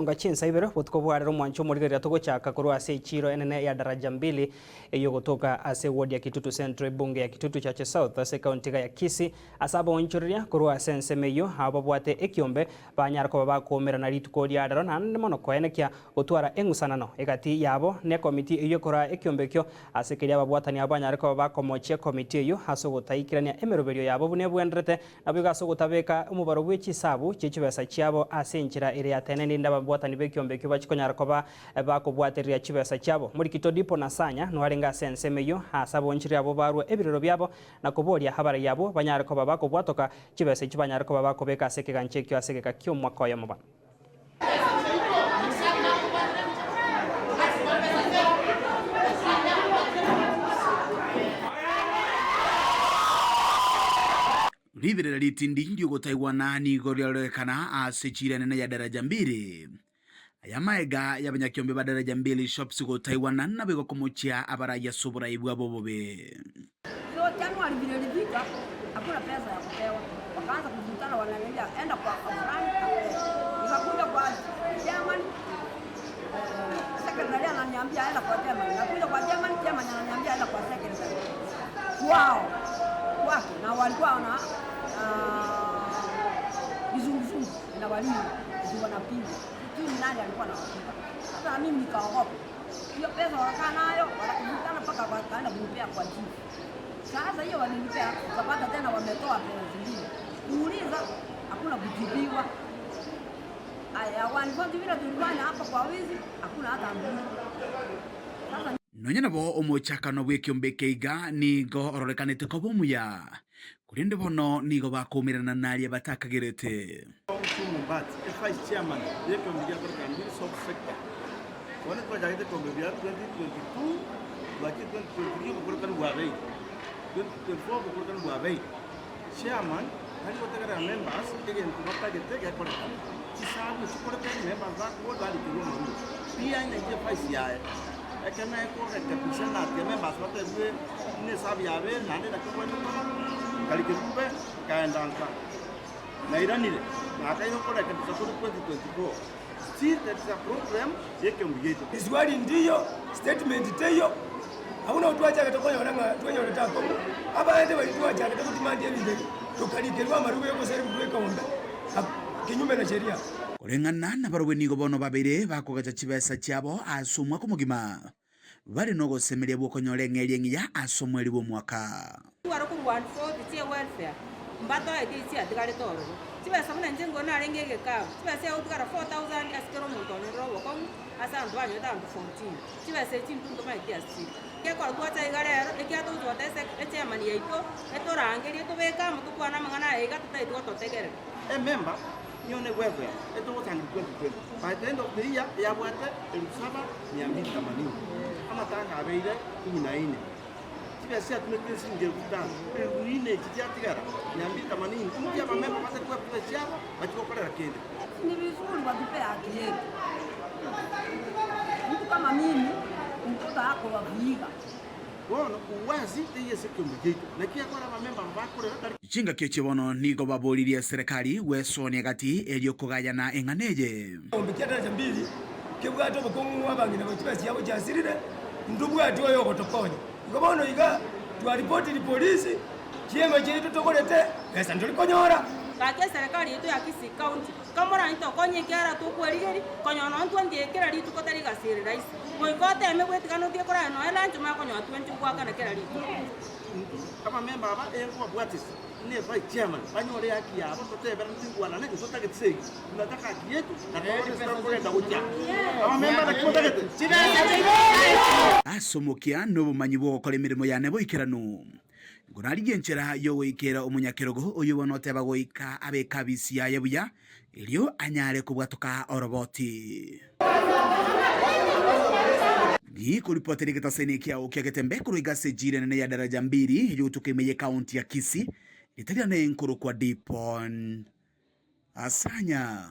Tonga chinsa ibere botuko bwarera omwancho omorigereria togochaka korwa ase echiiro enene ya Daraja Mbili eyio egotoka ase eward ya Kitutu Central ebunge ya Kitutu Chache South ase ekaunti iga ya Kisii ase abaonchoreria korwa ase ensemo eyio abwo babwate ekiombe banyara koba bakoumerana rituko ria rero naende mono koenekia gotwara eng'usanano egati yabo ne ekomiti eyio ekoraa ekiombe ekio ase keria ababwatani abwo banyare koba bakomochia ekomiti eyio ase ogotaikerania emeroberio yabo buna ebwenderete Naboigo ase ogotabeka omobaro bwe chisabu chie chibesa chiabo ase enchera ere yatenenire erinde ababwatani b'ekiombe ekio bachie konyara koba bakobwatereria chibesa chiabo. Morikito Dipo na Sanya noarenge ase ensemo eyio, aase abonchire abwo barue ebirero biabo na koboria abarai abwo banyare koba bakobwatoka chibesa echio banyare koba bakobeka ase ekegancha ekio ase egeka ki'omwaka oyomo. Ba. Riberera ritindi ri'ogotaigwana nigo riarorekana ase chiira enene ya Daraja Mbili. Aya amaega y'abanyakiombe ba Daraja Mbili Shops gotaigwana naboigo komochia abarai ase oborai bwabo obobe. So Januari vile ilifika, hakuna pesa ya kupewa, wakaanza kuvutana, wananiambia enda kwa fulani apewe. Nikakuja kwa chairman, eh, secretary ananiambia enda kwa chairman, nakuja kwa chairman, chairman ananiambia enda kwa secretary kwao kwake, na walikuwa wana ah, kizunguzungu na walimu ndio wanapiga, sijui ni nani alikuwa anawapiga. Sasa na mimi nikaogopa hiyo pesa wakakaa nayo wakavutana mpaka wakaenda kunipea kwa chifu. Sasa hiyo walinipea, ukapata tena wametoa pesa zingine. Kuuliza hakuna kujibiwa. Aya, wanifanya vile tulifanya hapa kwa wizi, hakuna hata mbili. Sasa Nonya nabo omochakano bw'ekiombe eke iga nigo ororekanete koba omuya, korende bono nigo bakoumerana naria batakagerete. Omukungu Mbati, evice chairman y'ekeombe gia Koreka Mbiri Sub Sector. Bono twachagete ekeombe bia 2022 twachire 2023 obokorokani bwabeire, 2024 obokorokani bwabeire. Chairman tari gotegerera members egento batagete gekorekane. Chisabu echikoreka members bakogwa barikerwa amarube. PI nainche evice yaye ekero ekorekebisha natia members batebwe buna esabu yabeire naende naki obwenerete koba, nkarika erube nkaenda nka. Nairanire, nakaira okorekebisa kore 2024. Still there is a problem y'ekeombe giaito. Riswali ndiyo, statement teiyo, abwo nabo twachagete konyora ng'a twenyorete akong'u. Abande baria twachagete gotimandia ebinto ebi, tokarikerwa amarube y'ogoserigwa bw'ekeombe kinyume na sheria. Koreng'ana nabarobwo nigo bono babeire bakogacha chibesa chiabo ase omwaka omogima, bare nogosemeria bw'okonyora eng'eria eng'iya ase omweri bw'omwaka. Tware korwa 140 chie welfare mbatoete echi chiatigarete ororo. Chibesa buna inche nigo narenge egekabu, chibesa egotigara 4000 ase kera omonto onyorire obokong'u ase abanto banyorete abanto 14. Chibesa echi intwe ntomaeti ase chire. Gekora twacha iga rero, ekiagera togochi goteba ase echairman yaito, etorangerie tobeke amo tokwane amang'ana aya iga totageti gototegerera. Ememba niyo ne welfare etogosanga 2020 by the end of the year yabwate elfu saba mia mbili themanini amatanga abeire kumi na ine chibesa chiatumekire siringi elfu tano elfu ine echi chiatigara mia mbili themanini inki abamemba batari kwebuta chiabo bachie gokorera kende. Ni vizuri watupe haki yetu. Mtu kama mimi mtoto ako wa Vihiga. Bono uwasi teiyo ase ekeombe giaito, naki ekore abamemba aba bakorera tari. Chingaki echi bono nigo baboririe eserekari gwesoania gati erio kogayana eng'ana eye. Ekeombe kia daraja mbili kebwate obokong'u abang'ina ba chibesa chiabo chiasirire, ntobwati oyo ogotokonya. Igo bono iga twaripotiri polisi, chiema chiaito togorete, besa ntori konyora. Gaki eserekari yaito ya Kisii County, kamoranye tokonye ekiagera tokwerigeria, konyora nonya ntwentie kera rituko tari egasi ere rahisi. Goika oteme bwetigana otige korara nonya lunch omanye konyora twenty goakana kera rituko. Intwe abamemba aba enkobabwatisia buna evice chairman banyore ehaki yabo toteberane toigwanane ntotagete segi tunataka haki yetu na torore ase tokogenda gochia abamemba naki motagete? Ase omokia na obomanyi bw'ogokora emeremo yane boikeranu, nkorarigie enchera y'ogoikera omonyakerogo oyio bono oteba goika abeke abisi yaye buya, erio anyare kobwatoka oroboti. Nikoripotera egetaseni ekiao kia Getembe korwa egasi ejira enene ya Daraja Mbili eyogotoka ime y'ekaunti ya Kisii, ritari ane nkorokwa Dipon Asanya.